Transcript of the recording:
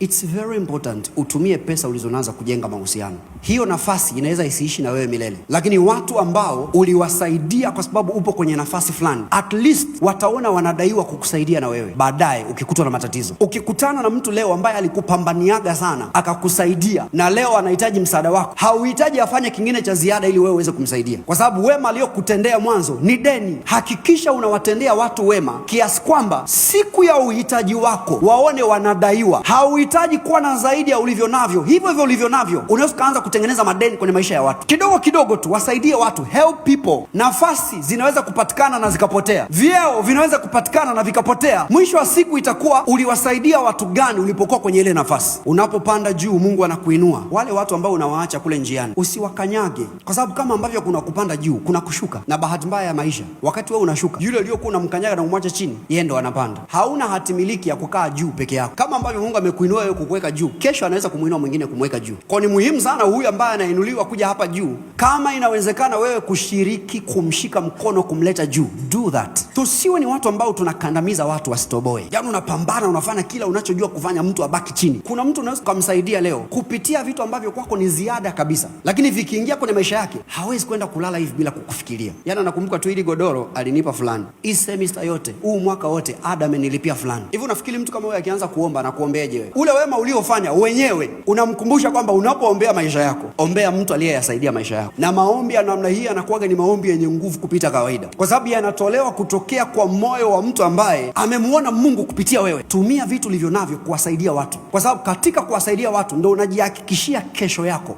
It's very important utumie pesa ulizonazo kujenga mahusiano. Hiyo nafasi inaweza isiishi na wewe milele, lakini watu ambao uliwasaidia kwa sababu upo kwenye nafasi fulani, at least wataona wanadaiwa kukusaidia na wewe baadaye ukikutwa na matatizo. Ukikutana na mtu leo ambaye alikupambaniaga sana akakusaidia na leo anahitaji msaada wako, hauhitaji afanye kingine cha ziada ili wewe uweze kumsaidia, kwa sababu wema aliyokutendea mwanzo ni deni. Hakikisha unawatendea watu wema kiasi kwamba siku ya uhitaji wako waone wanadaiwa. Hauhitaji kuwa na zaidi ya ulivyo navyo, hivyo hivyo ulivyo navyo unaweza ukaanza kutengeneza madeni kwenye maisha ya watu kidogo kidogo tu. Wasaidie watu, help people. Nafasi zinaweza kupatikana na zikapotea, vyeo vinaweza kupatikana na vikapotea. Mwisho wa siku itakuwa uliwasaidia watu gani ulipokuwa kwenye ile nafasi. Unapopanda juu, Mungu anakuinua. Wale watu ambao unawaacha kule njiani usiwakanyage, kwa sababu kama ambavyo kuna kupanda juu, kuna kushuka. Na bahati mbaya ya maisha, wakati wewe unashuka, yule uliokuwa unamkanyaga na kumwacha chini, yeye ndo anapanda. Hauna hatimiliki ya kukaa juu peke yako. Kama ambavyo Mungu amekuinua wewe kukuweka juu, kesho anaweza kumuinua mwingine kumweka juu. Kwa ni muhimu sana huyu ambaye anainuliwa kuja hapa juu, kama inawezekana wewe kushiriki kumshika mkono kumleta juu, do that. Tusiwe ni watu ambao tunakandamiza watu wasitoboe. Yaani unapambana, unafanya kila unachojua kufanya, mtu abaki chini. Kuna mtu unaweza ukamsaidia leo kupitia vitu ambavyo kwako ni ziada kabisa, lakini vikiingia kwenye maisha yake hawezi kwenda kulala hivi bila kukufikiria. Yaani anakumbuka tu ili godoro alinipa fulani, hii semester yote, huu mwaka wote ada amenilipia fulani. Hivi unafikiri mtu kama huyo akianza kuomba na kuombeaje wewe? Ule wema uliofanya wenyewe unamkumbusha kwamba unapoombea maisha yako, ombea mtu aliyeyasaidia maisha yako. Na maombi ya namna hii yanakuwaga ni maombi yenye nguvu kupita kawaida, kwa sababu yanatolewa kutokea kwa moyo wa mtu ambaye amemuona Mungu kupitia wewe. Tumia vitu ulivyo navyo kuwasaidia watu, kwa sababu katika kuwasaidia watu ndo unajihakikishia kesho yako.